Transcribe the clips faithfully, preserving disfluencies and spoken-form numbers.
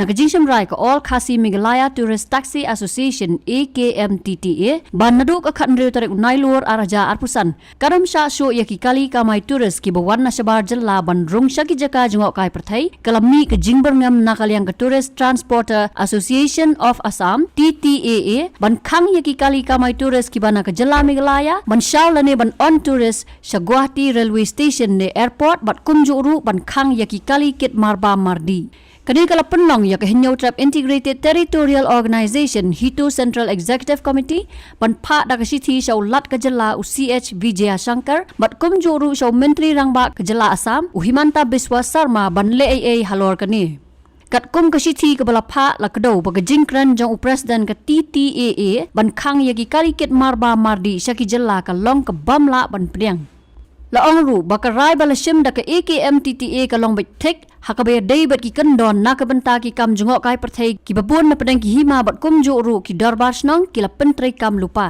Na ka jingshim rai ka All Khasi Meghalaya Tourist Taxi Association, A K M T T A, ba naduh ka khathynriew tarik u Nailur arhajar arphew san, ka dang shah shuh ïa ki kali kamai tourist kiba wan na shabar jylla ban rung sha ki jaka jngohkai pyrthei, ka la mih ka jingbyrngem na ka liang ka Tourist Transporter Association of Assam, T T A A, ban khang ïa ki kali kamai tourist kiba na ka jylla Meghalaya, ban shaw lane ban on tourist sha Guwahati Railway Station ne Airport, bad kumjuh ruh ban khang ïa ki kali kit marbam mardih. Kane ka la pynlong ïa ka Hynñiewtrep Integrated Territorial Organization, HITO Central Executive Committee, ban phah da ka shithi sha u Lat ka jylla u C H Vijayashankar, bad kumjuh ruh sha u Myntri Rangbah ka jylla Assam, u Himanta Biswa Sarma, ban leh ei ei halor kane. Katkum ka shithi kaba la phah, la kdew ba ka jingkren jong u President ka T T A A ban khang ïa ki kali kit marbam mardih sha ki jylla ka long ka bym lah ban pdiang. La ong ruh ba ka rai ba la shim da ka A K M T T A ka long beit thik, ha kaba ïadei bad ki kyndon na ka bynta ki kam jngohkai pyrthei kiba bun na pdeng ki hima bad kumjuh ruh ki dorbar shnong ki la pyntreikam lypa.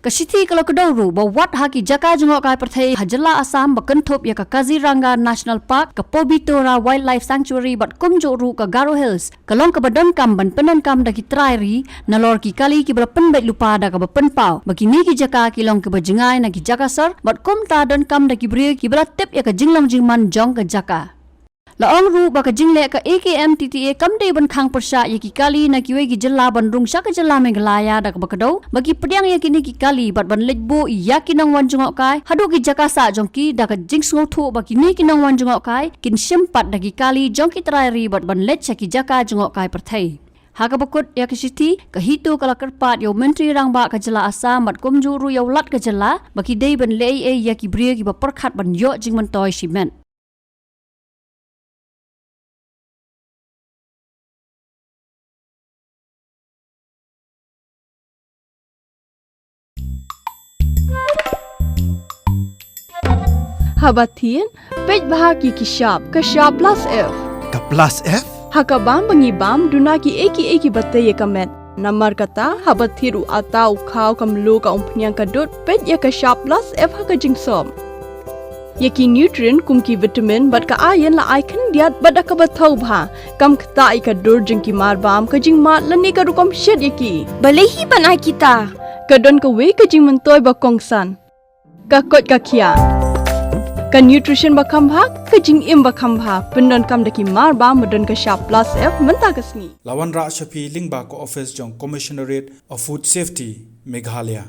Ka shithi ka la kdew ruh ba wat ha ki jaka jngohkai pyrthei ha jylla Assam ba kynthup ïa ka Kaziranga National Park, ka Pobitoda Wildlife Sanctuary bad kumjuh ruh ka Garo Hills, ka long kaba donkam ban pyndonkam da ki trai ri nalor ki kali kiba la pynbeit lypa da kaba pynpaw ba kine ki jaka ki long kiba jngai na ki jaka sor, bad kumta donkam da ki briew kiba la tip ïa ka jinglong jingman jong ka jaka. La ong ruh ba ka jingleh ka A K M T T A kam dei ban khang pyrshah ïa ki kali na kiwei ki jylla ban rung sha ka jylla Meghalaya, da kaba kdew ba ki pdiang ïa kine ki kali bad ban leit buh ïa ki nongwan jngohkai haduh ki jaka sah jong ki, da ka jingsngewthuh ba kine ki nongwan jngohkai kin shim pat da ki kali jong ki trai ri bad ban leit sha ki jaka jngohkai pyrthei. Ha kaba kut ïa ka shithi, ka HITO ka la kyrpad ïa u Myntri Rangbah ka jylla Assam bad kumjuh ruh ïa u Lat ka jylla ba ki dei ban leh ei ei ïa ki briew kiba pyrkhat ban ïoh jingmyntoi shimet. Haba thied, peit bha ki ki shap, ka shap plus F. Ka plus F? Ha ka bam ba ngi bam, duna ki ei ki ei kiba tei ïa ka met. Namar kata, haba thied u atta u khaw ka mluh ka umphniang ka dud, peit ïa ka shap plus F ha ka jingsop. Ïa ki nutrient kum ki vitamin bad ka iron la ai khyndiat bad da kaba thaw bha. Kam ktah ïa ka dur jong ki marbam, ka jingmad lane ka rukom shet ïa ki. Balei hi ban ai kita? Ka don kawei ka jingmyntoi ba kongsan. Ka koit ka khiah. Ka nutrition ba kham bha, ka jingim ba kham bha. Pyndonkam da ki marbam ba don ka shap plus F mynta ka sngi. La wanrah sha phi lyngba ka office jong Commissionerate of Food Safety, Meghalaya.